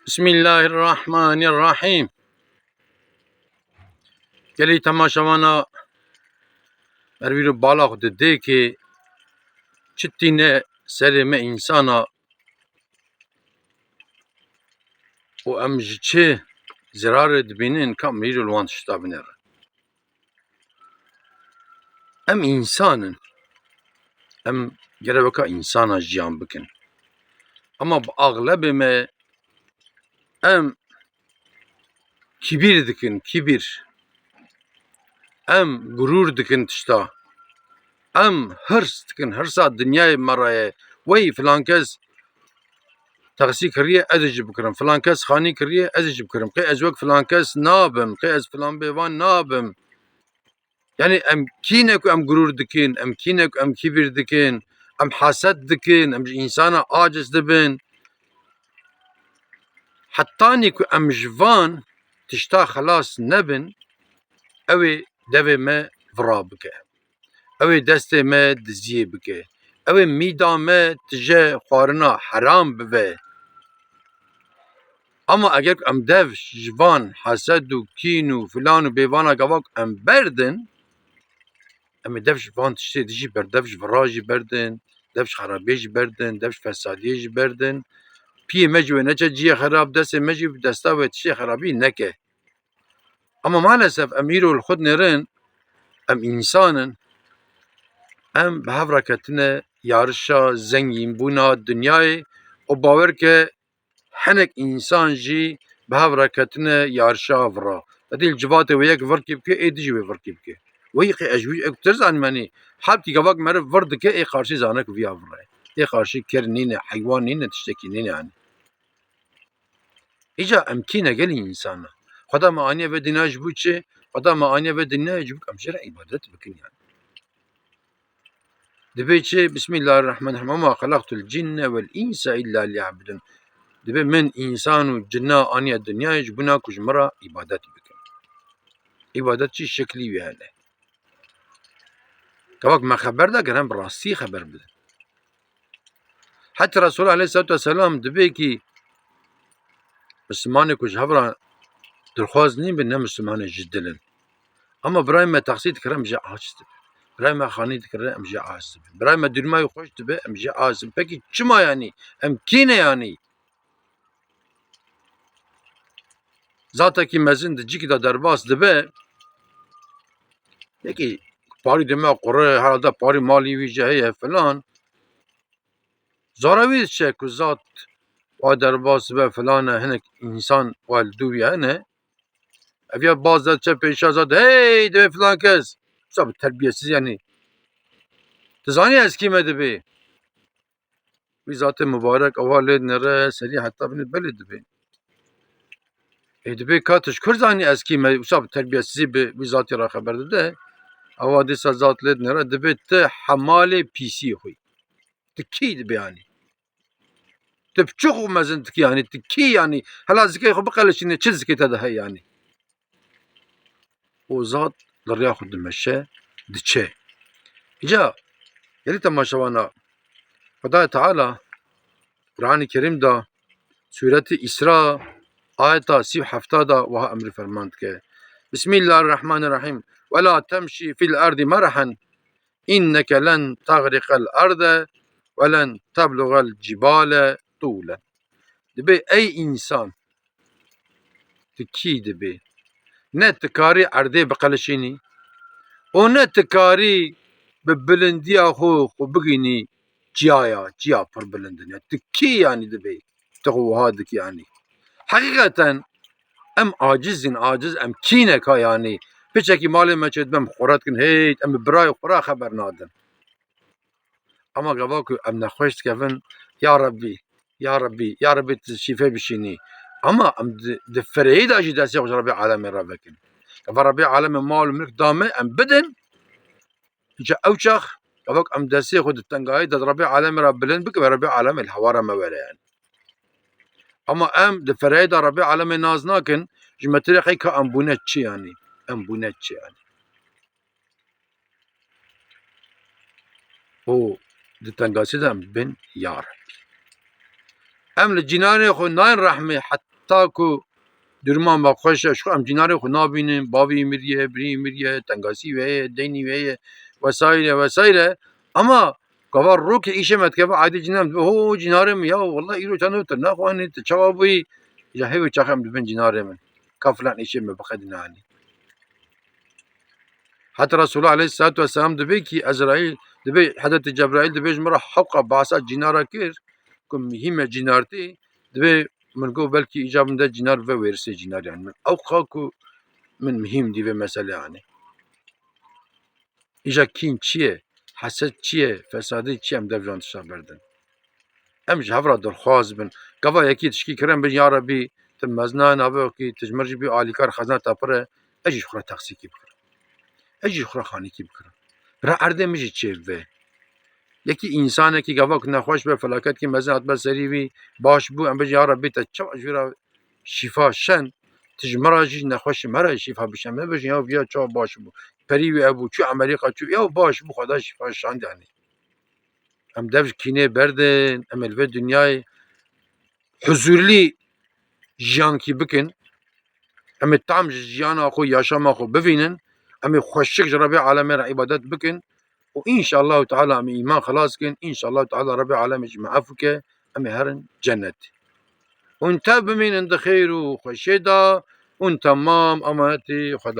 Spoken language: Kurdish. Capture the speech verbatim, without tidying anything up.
Bismillahirrahmanirrahîm. Gelî temaşevana, mervîro bala xwe didê ki çi tîne serê me însana û em ji çi zirarê dibînin, ka mirîro li wan tişta binêre. Em însan in. Em gere weka însana jiyan bikin. Ama bi axlebê me em kibîr dikin, kibîr. Em gurûr dikin tişta. Em hirs dikin, hirsa dinyayê me re ye. Wey filan kes texsî kiriye, ez ê jî bikirim. Filan kes xanî kiriye, ez ê jî bikirim. Qê ez wek filan kes nabim, qê ez filan bêvan nabim. Yani em kî ne ku em gurûr dikin, em kî ne ku em kibîr dikin, em haset dikin, em ji însana aciz dibin. Hetanî ku em ji van tişta xelas nebin, ew ê devê me vira bike. Ew ê destê me diziyê bike. Ew ê mîda me tije xwarina heram bibe. Ama eger ku em dev ji van hesed û kîn û filan û bêvana gava ku em berdin, em ê dev ji van tiştê dijî ber, dev ji vira jî berdin, dev ji xerabiyê jî berdin, dev ji fesadiyê jî berdin. Piyê me jî wê neçe ciyê xerab, destê me jî bi desta wê tiştê xerabî neke. Ama maalesef em îro li xwe dinêrin, em însan in, em bi hev re ketine yarişa zengînbûna dinyayê û bawer ke hinek însan jî bi hev re ketine yarişa vira. Te dî li civatê wê yek virkî bike, ê dijî wê virkî bike. Wey qê ez ji wî, ew tu zanî menî, hebtî gavak meriv vir dike, ê qarşî zane ku viya vir e. Ê qarşî ker nîne, heywan nîne, tiştekî nîne yani. Îca em kî ne gelî însan e. Xweda me aniye vê dinya ji bo çi? Xweda me aniye vê dinya ji bo em jê re îbadet bikin yani. Dibê çi? Bismillahirrahmanirrahîm. "Ve ma xelaqtul cinne vel insa illa liyabudun." Dibê min însan û cinna aniye dinyayê ji bona ku ji min re îbadet bikin. Îbadet çi şeklî wî hene? Gavak me xeber da, gere em bi rastî xeber bidin. Heta Resulullah aleyhissalatu vesselam dibê ki Mislimanê ku ji hev re dilxwaz nîn bin, ne Mislimanê ji dil in. Ama birayê me texsî dikire, em jê aciz dibin. Birayê me xanî dikire, em jê aciz dibin. Birayê me dûrma wî xweş dibe, em jê aciz dibin. Pekî çima yanî? Em kî ne yanî? Zatekî mezin di cîkî de derbas dibe, yekî parî dime qure, herhalde parî malî wî jî heye filan. Zora wî diçe ku zat wa derbas dibe filan e, hinek însan wa li dû wî hene. Ev ya baz de çe pêşa zat, "Hey, divê filan kes." Wisa bi terbiyesiz yani. Tu zanî ez kî me dibê? Wî zatê mubarek ewa lê dinêre serî heta binê belê dibê. Ê dibê ka tu ji kur zanî ez kî me, wisa bi terbiyesizî bi wî zatî re xeber dide. Ewa dîsa zat lê dinêre, dibê tu hemalê pîsiyê xwe yî. Tu kî dibê yanî? Tu bi çi xwe mezin dikî yanî? Tu kî yanî? Hela zikê xwe biqeleşîne, çi zikê te de heye yanî? Û zat li riya xwe dimeşe, diçe. Îca gelî temaşevana, Xwedayê Teala Qur'anê Kerîm de, Sûretê Îsra, ayeta sî û hefta de wiha emrî ferman dike. Bismillahirrahmanirrahîm. "Ve la temşî fil erdî merhen, inneke len tagriqel erde ve len tebluğel cibale tûlen." Dibê ey însan, tu kî dibê? Ne tu karî erdê biqelişînî û ne tu karî bi bilindiya xwe, xwe bigînî çiyaya, çiya pir bilind in. Ya tu kî yanî dibê? Tu xwe wiha dikî yanî. Heqîqeten em aciz in, aciz, em kî ne ka yanî? Piçekî malê me çêdibe em xwe re dikin, hey, em bi birayê xwe re xeber nadin. Ama gava ku em nexweş dikevin, ya Rebbî, ya Rebbî, ya Rebbî tu şîfe bişînî. Ama em di, di fireyê de jî destê xwe ji Rebbê alemê re vekin. Gava Rebbê alemê mal û milk da me, em bidin. Îca ew çax, gava ku em destê xwe di tengayî de di Rebbê alemê re bilind bikin, ve Rebbê alemê li hewara me were yani. Ama em di fireyê de Rebbê alemê nas nakin, ji me tirê qey ka em bûne çi yanî? Em bûne çi yanî? Û di tengasî de em bin, ya Rebbî. Em li cînanê xwe nayên rehmê, het-, heta ku dûrman me xweş e, ji xwe em cînarê xwe nabînin, bavî miriye, birî miriye, tengasî wê ye, deynî wê ye, vesaire, vesaire. Ama gava rokê îşê me dikeve aydê cînarê min dibe, ho cînarê min ya, wallah îro çend tu naxwanî, tu çawa bûyî? Ya hêvî çax em dibin cînarê min. Ka filan îşê me biqedîne anî. Heta Resulullah aleyhissalatu vesselam dibê ki Ezraîl, dibê Hezretî Cebraîl dibê ji min re hewqa behsa cînara kir, ku mihîm e cînartî, dibê min got belkî îca min de cînar bibe wêrisê cînar, yani min ewqa ku min mihîm dî vê meselê anî. Îja kîn çi ye? Hesed çi ye? Fesadî çi ye? Em dev jan tişta berdin. Em ji hev re dilxwaz bin. Gava yekî tişkî kirin bin, ya Rebî, tu mezna navê wekî, tu ji min jî bî alîkar, xezna te pir e, ez jî ji xwe re texsîkî bikirim. Ez jî ji xwe re xanîkî bikirim. Ra erdê min jî çê bibe. Yekî însanekî gava ku nexweş be, felaketkî mezin hatbe serî wî, baş bû, em bijin, ya Rebî, te çawa ji wî re şîfa şend, tu ji me re jî nexweşî me re şîfa bişen. Me bijin, ya viya çawa baş bû. Perî wî hebû, çû Amerîka çû, ya baş bû, Xweda şîfa şand, yani. Em dev ji kînê berdin, em ê li vê dinyayê huzurlî jiyankî bikin. Em ê tam ji jiyana xwe, yaşama xwe bivînin. Em ê xweşik ji Rebê Alemê re îbadet bikin. Û înşallahu teala em ê îman xilas kin. Înşallahu teala Rebê Alemê jî me efû ke, em ê herin cennet. Hûn tev bimînin di xêr û xweşê de. Hûn temam emanetî Xweda.